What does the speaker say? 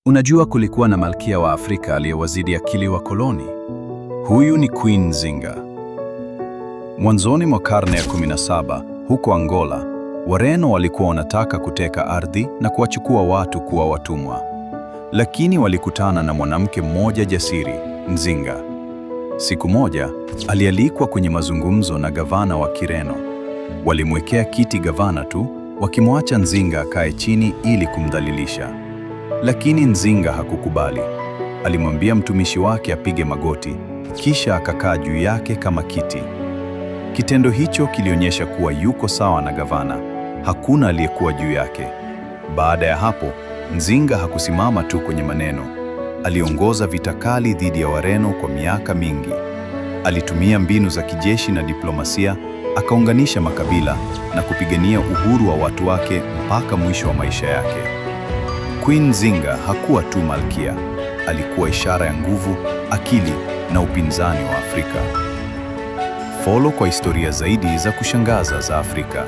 Unajua kulikuwa na malkia wa Afrika aliyewazidi akili wa koloni. Huyu ni Queen Nzinga. Mwanzoni mwa karne ya 17 huko Angola, Wareno walikuwa wanataka kuteka ardhi na kuwachukua watu kuwa watumwa. Lakini walikutana na mwanamke mmoja jasiri, Nzinga. Siku moja, alialikwa kwenye mazungumzo na gavana wa Kireno. Walimwekea kiti gavana tu, wakimwacha Nzinga akae chini ili kumdhalilisha. Lakini Nzinga hakukubali. Alimwambia mtumishi wake apige magoti, kisha akakaa juu yake kama kiti. Kitendo hicho kilionyesha kuwa yuko sawa na gavana, hakuna aliyekuwa juu yake. Baada ya hapo, Nzinga hakusimama tu kwenye maneno. Aliongoza vita kali dhidi ya Wareno kwa miaka mingi. Alitumia mbinu za kijeshi na diplomasia, akaunganisha makabila na kupigania uhuru wa watu wake mpaka mwisho wa maisha yake. Queen Nzinga hakuwa tu malkia, alikuwa ishara ya nguvu, akili na upinzani wa Afrika. Follow kwa historia zaidi za kushangaza za Afrika.